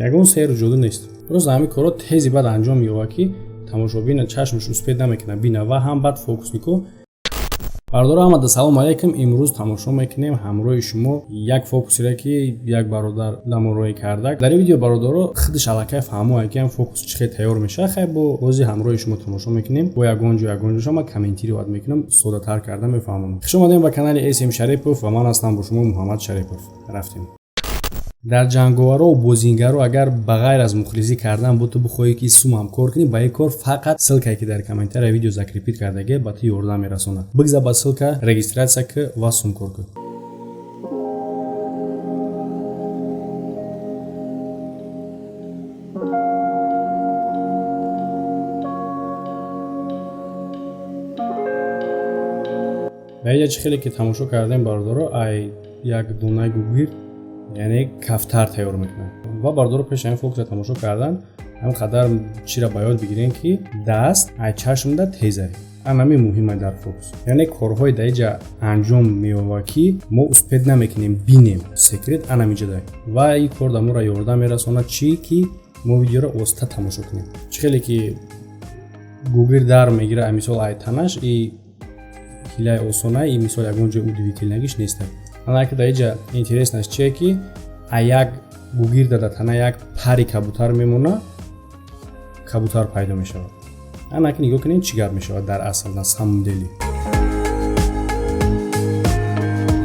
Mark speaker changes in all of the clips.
Speaker 1: Ягон сеҳру ҷоду нест. Просто ҳамин корро тези баъд анҷом меёбад, ки тамошобина чашмаш успед намекунад бина ва ҳам баъд фокуснико. Бародаро, ҳамада салом алайкум. Имрӯз тамошо мекунем ҳамроҳи шумо як фокусере, ки як бародар дамо карда. Дар ин видео, бародаро, худаш аллакай фаҳмоа, ки ҳам фокус чӣ хел тайёр мешавад. Хай, бо ози ҳамроҳи шумо тамошо мекунем. Бо ягон ҷо ягон ҷоша ман комментировать мекунам, соддатар карда мефаҳмонам. Хуш омадем ба канали SM Шарипов ва ман ҳастам бо шумо Муҳаммад Шарипов. Рафтем. Дар ҷанговаро бозингаро агар ба ғайр аз мухлисӣ кардан бо ту бихоҳӣ, ки сумам кор кунӣ, ба ин кор фақат ссылкае, ки дар комментария видео закрепить кардагӣ, ба ту ёрдам мерасонад. Бигза ба ссылка, регистрация ки ва сум кор кун. Ба инҷа чӣ хеле ки тамошо кардем, бародаро, ай як донаи гугирд, яъне кафтар тайёр мекунад. Ва бародаро, пеши ҳамин фокуса тамошо кардан ҳам қадар чира ба ёд бигирем, ки даст ай чашмда тезай. Анами муҳима дар фокус, яъне корҳои дар иҷа анҷом меёбад, ки мо успед намекунем бинем. Секрет анамиҷадай ва ин кор дар моро ёрдам мерасонад, чӣ ки мо видеоро оста тамошо кунем. Чӣ хеле ки гугир дар мегира, мисол, ай танаш и ҳилаи осона, и мисол ягон ҷои удивительнагиш нестад. Анаки дар иҷа интереснаш чие, ки а як гугирда дар тана як пари кабутар мемона, кабутар пайдо мешавад. Анаки нигоҳ кунед, чӣ гап мешавад дар асл, на самом деле.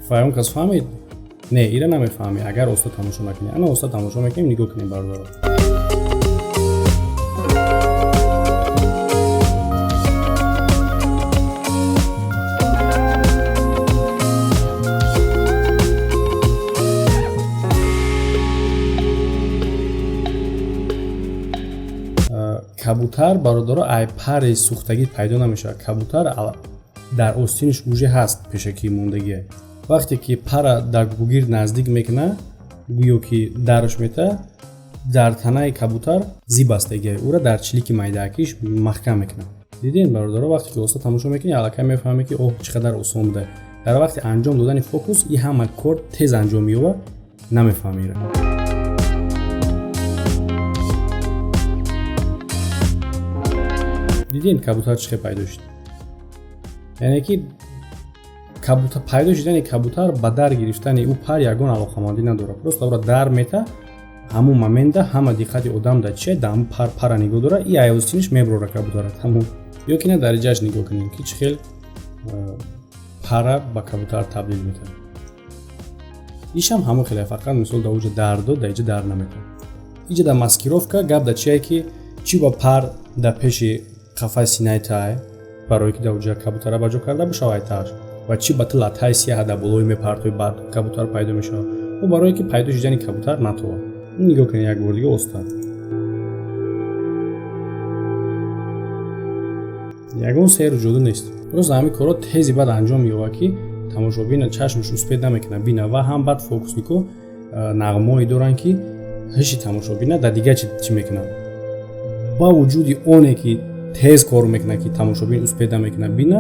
Speaker 1: Фаён кас фаҳмид? Не, ира намефаҳмӣ, агар оста тамошо накунӣ. Ана оста тамошо мекунем, нигоҳ кунем, бародаро. Кабутар, бародаро, ай пари сӯхтагӣ пайдо намешавад. Кабутар дар остинаш уже ҳаст, пешакии мондагие. Вақте ки пара дар гугирд наздик мекуна, гӯё ки дарш мета, дар танаи кабутар зиб астагия, ӯра дар чилики майдаакиш маҳкам мекунад. Дидем, бародаро, вақте ки оста тамошо мекунӣ, аллакай мефаҳмӣ, ки оҳ, чӣ қадар осон буда. Дар вақти анҷом додани фокус и ҳама кор тез анҷом меёбад, намефаҳмӣ. Дидем, кабутар чӣ хел пайдо шуд. Яъне ки пайдо шудани кабутар ба дар гирифтани ӯ пар ягон алоқамандӣ надорад. Просто ӯро дар мета, ҳамун момента ҳама диққати одам дар чия, дар ҳамун пар, пара нигоҳ дора, и айостиниш меброра кабутара, тамом. Ё ки на, дар иҷаш нигоҳ кунем, ки чӣ хел пара ба кабутар табдил метавад. Ишам ҳамон хеле, фақат мисол дар уҷа дар дод, дар иҷа дар наметавад. Иҷа дар маскировка гап дар чие, ки чӣ ба пар дар пеши қафаи синаи тай, барое ки дар уҷа кабутара ба ҷо карда бошава айтааш, ва чӣ ба ту латтаи сиёҳа дар болои мепартои, баъд кабутар пайдо мешавад. Ӯ барое ки пайдо шудани кабутар натовад. Нигоҳ кунед як бор дига оста. Ягон сеҳру ҷоду нест. Просто ҳамин корро тези баъд анҷом меёбад, ки тамошобина чашмаш успед намекунад бина. Ва ҳам баъд фокуснико нағмое доранд, ки ҳиши тамошобина дар дигар чӣ мекунад. Ба вуҷуди оне ки тез кор мекунад, ки тамошобин успед намекунад бина,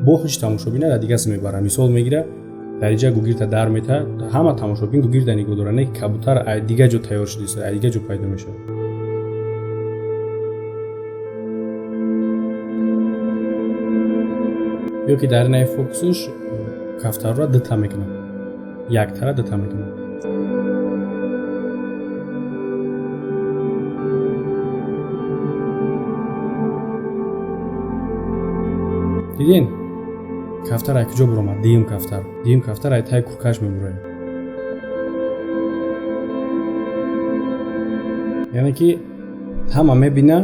Speaker 1: бо ҳиши тамошобина дар дигар мебарад. Мисол мегира, дар иҷа гугирта дар мета, ҳама тамошобин гугирда нигоҳ дорад, не ки кабутар ай дигар ҷо тайёр шудааст, ай дигар ҷо пайдо мешавад. Ё ки дар инаи фокусш кафтарро дута мекунад, яктара дута мекунад. Диден, кафтар ай куҷо буромад? Дуюм кафтар, дуюм кафтар ай таи куркаш мебурояд. Яъне ки ҳама мебина,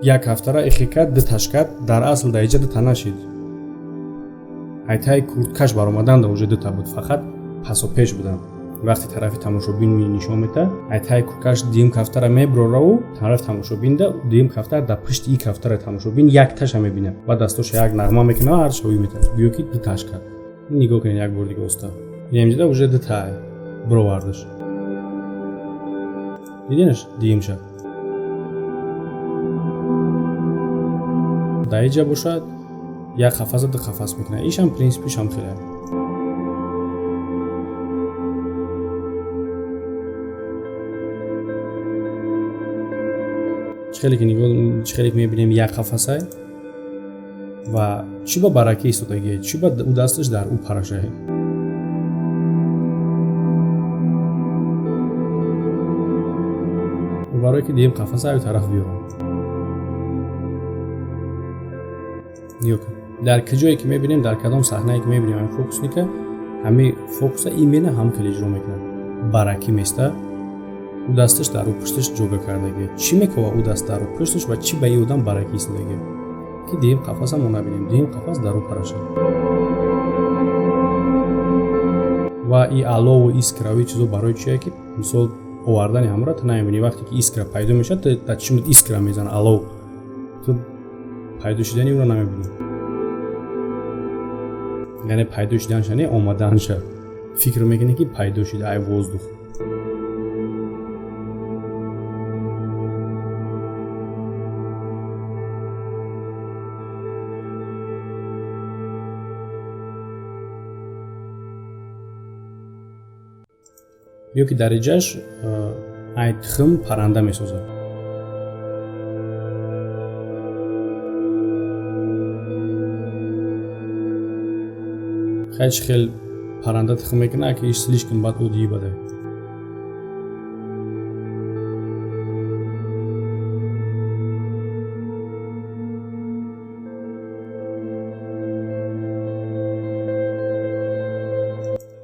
Speaker 1: як кафтара ихе кард, дуташ кард. Дар асл дар иҷа дута нашид, ай таи курткаш баромадан да уже дута буд, фақат пасу пеш буданд. Вақте тарафи тамошобин нишон мета, ай таи куркаш дуюм кафтара меброраву тарафи тамошобинда дуюм кафтар дар пушти и кафтара тамошобин якташа мебинад ва дастоша як нағма мекунад, ҳарша ӯй метад, гӯё ки дуташ кард. Нигоҳ кунед як бор дига оста. Инамҷида уже дута бировардаш. Диденаш, дуюмша дар иҷа бошад, як қафаса ду қафас мекунад. Ишам принсипишам хеле. Чӣ хеле ки нигоҳ, чӣ хеле ки мебинем, як қафасай ва чӣ ба баракӣ истодагие, чӣ ба ӯ дасташ дар ӯ парашай. Барое ки дигим қафаса аю тараф биёрам. Нигоҳ кун, дар куҷое ки мебинем, дар кадом саҳнае ки мебинем ҳамин фокусника, ҳамин фокуса именно ҳам хеле иҷро мекунад. Баракӣ места, ӯ дасташ дар ӯ пушташ ҷога кардагие. Чӣ мекова ӯ даст дар ӯ пушташ ва чӣ ба ин одам баракӣ истодагие, ки дигим қафаса мо набинем, дигим қафас дар ӯ параша. Ва и алову искраву чизо барои чие, ки мисол овардани ҳамро ту намебинӣ. Вақте ки искра пайдо мешавад, дар чишмат искра мезана, алов, ту пайдо шудани ӯро намебинӣ, яъне пайдо шуданша не, омаданша. Фикр мекунӣ, ки пайдо шуда ай воздух. Ё ки дариҷаш ай тухм парранда месозад. Хай, чӣ хел парранда тухм мекунад, ки иш слишком бад оддӣ бадай.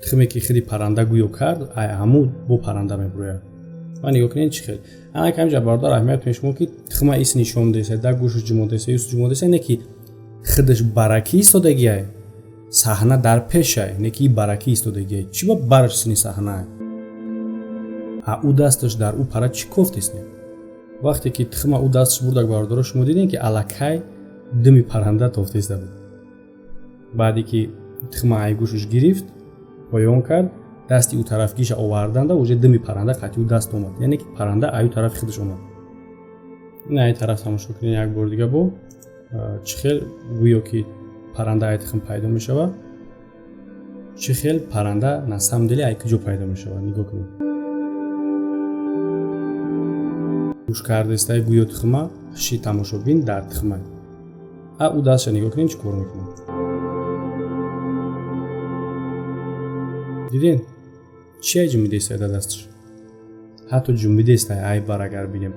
Speaker 1: Тухме ки худи парранда гӯё кард, ай ҳамун бо парранда мебурояд. Ва нигоҳ кунед, чӣ хел ана камҷа, бародар, аҳамият кунед шумо, ки тухма ис нишон деса, да гӯшаш ҷумодеса, юс ҷумодеса, не ки худаш баракӣ истодагиай, саҳна дар пешай, не ки баракӣ истодагиай. Чӣ ба бараш сини саҳнаай, а ӯ дасташ дар ӯ пара чӣ кофтесне? Вақте ки тухма ӯ дасташ бурдак, бародаро, шумо дидем, ки аллакай думи парранда тофтеста буд. Баъде ки тухма ай гӯшаш гирифт, поён кард, дасти ӯ тарафгиша оварданда, уже думи парранда қатъи ӯ даст омад, яъне ки парранда аю тарафи худаш омад. Ин ай тараф тамошо кунед як бори дига, бо чӣ хел гӯё ки парранда ай тухм пайдо мешавад, чӣ хел парранда на самом деле ай куҷо пайдо мешавад. Нигоҳ кунед, гӯш кардестай гӯё тухма ши тамошобин дар тухма, а ӯ дастша нигоҳ кунед, чӣ кор мекунад. Диден, чи ай ҷумбидестай дар дасташ? Ҳатто ҷумбидестай ай бар. Агар бинем,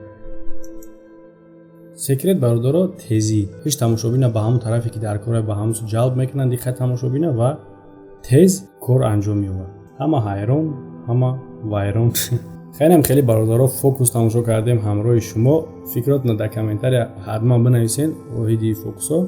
Speaker 1: секрет, бародаро, тезӣ ҳеҷ тамошобина ба ҳамон тарафе ки дар кора, ба ҳамон су ҷалб мекунанд диққат тамошобина ва тез кор анҷом меёбад. Ҳама ҳайрон, ҳама вайрон. Хелем хеле, бародаро, фокус тамошо кардем ҳамроҳи шумо. Фикротона дар комментария ҳатман бинависен оиди фокусҳо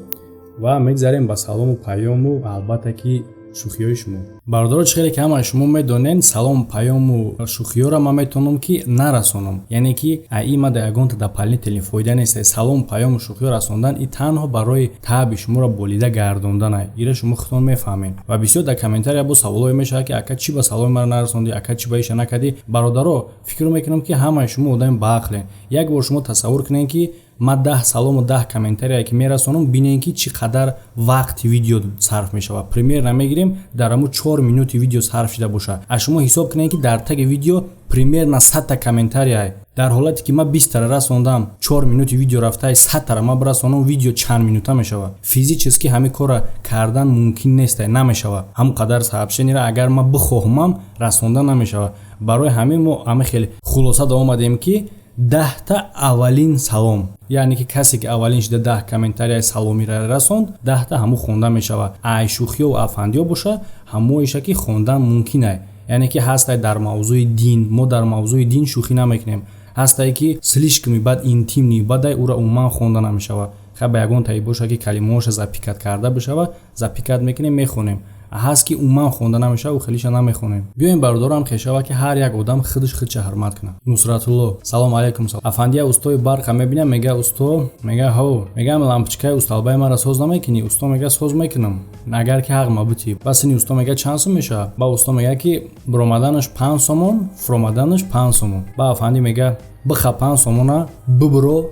Speaker 1: ва мегзарем ба салому паёму албатта ки шӯхиҳои шумо. Бародаро, чӣ хеле ки ҳамаи шумо медонед, салом, паёму шӯхиҳоро ман метавонам ки нарасонам, яъне ки аи ма да ягонта дополнительный фоида нест. Салом, паёму шӯхиҳо расондан и танҳо барои таъби шуморо болида гардонданай. Ира шумо худтон мефаҳмед. Ва бисёр дар комментария бо саволое мешавад, ки ака, чӣ ба саломи маро нарасондӣ, ака, чӣ ба иша накардӣ? Бародаро, фикр мекунам, ки ҳамаи шумо одами баақлен. Як бор шумо тасаввур кунед, ки ман 10 салому 10 комментарие ки мерасонам, бинем, ки чӣ қадар вақти видео сарф мешавад. Примерно мегирем, дар ҳамун 4 минути видео сарф шида бошад. А шумо ҳисоб кунед, ки дар таги видео примерно 100-та комментария. Дар ҳолате ки ман 20-тара расондам, 4 минути видео рафтаи, 100-тара ман бирасонам, видео чанд минута мешавад? Физически ҳамин корра кардан мумкин нест, намешавад. Ҳамон қадар сообщениеро, агар ман бихоҳмам, расонда намешавад. Барои ҳамин мо ҳамин хеле хулоса да омадем, ки 10-та аввалин салом, яъне ки касе ки аввалин шида 10 комментарияи саломиро расонд, 10-та ҳамун хонда мешавад. Ай шӯхиёву афандиё боша, ҳамоиша ки хондан мумкин ай, яъне ки ҳастай дар мавзӯи дин, мо дар мавзӯи дин шӯхӣ намекунем. Ҳастае ки слишком бад интимный бадай, ӯра умуман хонда намешавад. Хай, ба ягон таи боша, ки калимаҳоша запикать карда бишавад, запикать мекунем, мехонем. Ҳаст ки умуман хонда намешавад, ӯ хелиша намехонем. Биёем, бародарам, хешава, ки ҳар як одам худаш худша ҳурмат кунад. Нусратулло: салом алейкум, афандия. Устои барқа мебинам, мега: усто, мега, ҳо, мегам, лампочкаи усталбаи мара соз намекунӣ? Усто мега: соз мекунам, агар ки ҳақ мабутӣ. Ба сини усто мега: чанд сум мешавад? Ба усто мега, ки биромаданаш 5 сомон, фуромаданаш 5 сомон. Ба афандӣ мега: биха 5 сомона, бибиро,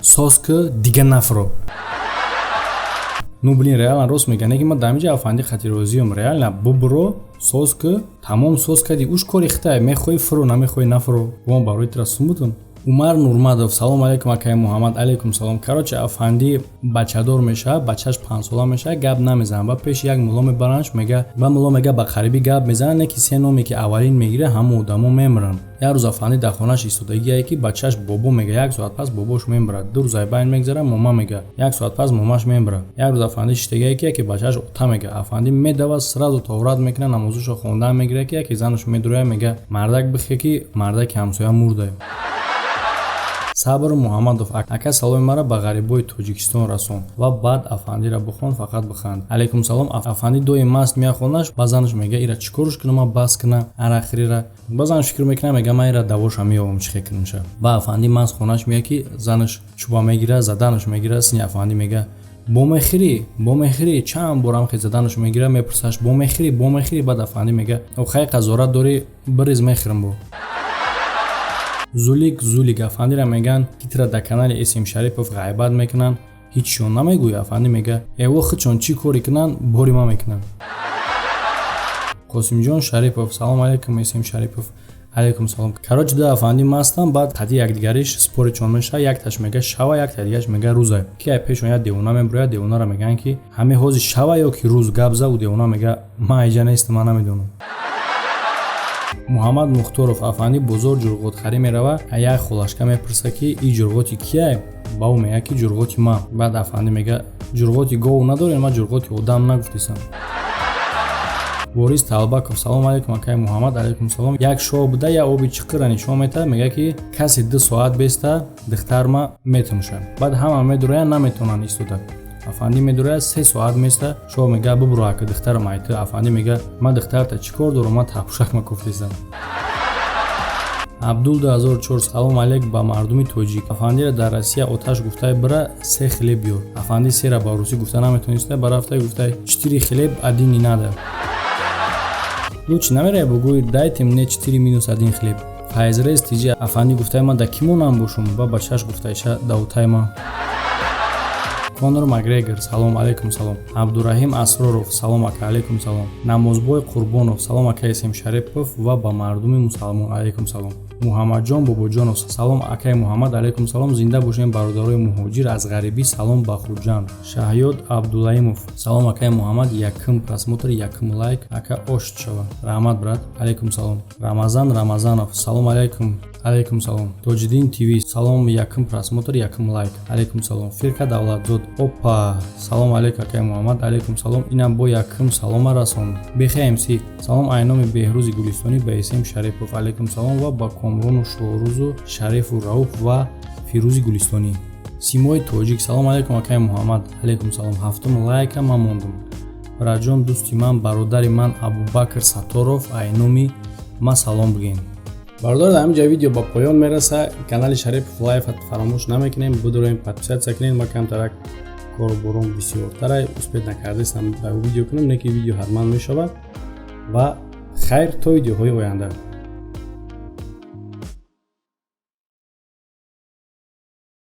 Speaker 1: соз ки, дига нафуро. Ну блин, реально рост мега, неки ман дамиҷа афанди хатирозиём. Реально бубуро, соз ки, тамом, соз кади, уш кори хитай, мехоҳӣ фуро, намехоҳӣ нафуро. Вон барои тира сум бутун. Умар Нурмадов: «Салом алейкум, акаи Муҳаммад». Алейкум салом. Короче, афандӣ бачадор мешавад, бачаш 5-сола мешавад, гап намезанад. Ба пеши як мулло мебаранш, мега, ба мулло мега, ба қарибӣ гап мезанад, не ки се номе ки аввалин мегира, ҳама одамо мемиранд. Як рӯз афандӣ дар хонааш истодагие, ки бачаш «бобо» мега, як соат пас бобош мемирад. 2 рӯз айбайн мегзара, мома мега, як соат пас момаш мемирад. Як рӯз афандӣ шиштагие, ки яке бачааш «ота» мега. Афандӣ медавад, сразу тоҳорат мекунад, намозушо хондан мегирад, ки яке занаш медурояд, мега: «Мардак, бихе, ки мардаки ҳамсоя мурда». Сабр Муҳаммадов: «Ака, саломи маро ба ғарибои Тоҷикистон расон ва баъд афандиро бихон, фақат биханд». Алайкум салом. Афандӣ доим маст меяхонаш, ба занаш мега: «Ира чӣ корш кунам, ма бас куна арақхӯрира?» Ба занаш фикр мекунам, мега: «Ман ира давоша меёбам, чӣ хел кунамша?» Ба афандӣ маст хонаш меяд, ки занаш чӯба мегира, заданаш мегира. Сини афандӣ мега: «Бо мехӯрӣ, бо мехӯрӣ?» Чанд борам хе заданаш мегира, мепурсаш: «Бо мехӯрӣ, бо мехӯрӣ?» Баъд афандӣ мега: «Охай, қазорат дорӣ, бирез, мехӯрам бо». Зулик Зулик: «Афандира мегӯянд, ки тира дар канали Эсм Шарипов ғайбат мекунанд, ҳичшон намегӯӣ?» Афандӣ мега: «Эво, худшон чӣ коре кунанд, бори ман мекунанд». Қосимҷон Шарипов: «Салом алейкум, Эсм Шарипов». Алейкум салом. Короче, ду афандӣ мастанд, баъд қади якдигариш спор ичон мешавад. Якташ мега шава, якта дигараш мега рӯза. Ки ай пешон як девона мебурояд. Девонаро мегӯянд, ки ҳамин ҳози шава ё ки рӯз, гап за. Ӯ девона мега: «Ман айҷа нестам, ман намедонам». Муҳаммад Мухторов: «Афандӣ бозор ҷурғотхарӣ мерава, як холашка мепурса, ки и ҷурғоти кияй? Ба ӯ мега, ки ҷурғоти ман. Баъд афандӣ мега: «Ҷурғоти гов надорем, ман ҷурғоти одам нагуфтисам». Борис Талбаков: «Салом алейкум, акаи Муҳаммад». Алейкум салом. Як шоҳ буда, як оби чиқира нишон метаҳад, мега, ки касе 2 соат беста, духтарма метумша. Баъд ҳама медуроянд, наметавонанд истода. Афандӣ медурояд, 3 соат места. Шоҳ мега: «Бубуро, ака, духтарам айты». Афандӣ мега: «Ман духтарта чӣ кор дорам, ман тапушакма куфтисам». Абдул 2004: «Салом алейк ба мардуми тоҷик. Афандира дар Россия оташ гуфтай: «Бира, се хлеб биёр». Афандӣ сера ба русӣ гуфта наметониста, барафтай, гуфтай: «Четыре хлеб, один не надо». Лучше намерай, бугӯй: „Дайте мне четыре минус один хлеб“». Файзрез Тиҷи: «Афандӣ гуфтай: „Ман да кӣ монам бошум?“ Ба бачааш гуфтайша: „Даутай ман“». Конор Макгрегор: «Салом». Алейкум салом. Абдураҳим Асроров: «Салом, ака». Алейкум салом. Намозбой Қурбонов: «Салом, акаи Сем Шарипов ва ба мардуми мусалмон». Алейкум салом. Муҳаммадҷон Бобоҷонов: «Салом, акаи Муҳаммад». Алейкум салом. Зинда бошем, бародарои муҳоҷир аз ғарибӣ. Салом ба Хуҷанд. Шаҳёд Абдулаимов: «Салом, акаи Муҳаммад, якум просмотр, якум лайк, ака, ошт шава». Раҳмат, брат. Алейкум салом. Рамазан Рамазанов: «Салом алейкум». Алейкум салом. Тоҷиддин ТВ: «Салом, якум просмотр, якум лайк». Алейкум салом. Фирка Давлатзод: «Опа, салом алейк, акаи Муҳаммад». Алейкум салом. Инам бо якум салома расон. Бехе МС: «Салом айноми Беҳрӯзи Гулистонӣ ба Эсем Шарипов». Алейкум салом ва ба Комрону Шоҳрӯзу Шарифу Рауф ва Фирӯзи Гулистонӣ. Симои Тоҷик: «Салом алейкум, акаи Муҳаммад». Алейкум салом. Ҳафтум лайка ман мондум. Раҷон, дӯсти ман, бародари ман Абубакр Сатторов, айноми ма салом бигӯен. Бародар, дар ҳамин ҷо видео ба поён мераса. Канали Шарипов Лайф фаромӯш намекунем, будуроем, подписаться кунем. Ма камтарак корубором бисёртара, успеть накардастам ба видео кунам, не ки видео ҳатман мешавад. Ва хайр, то видеоҳои оянда.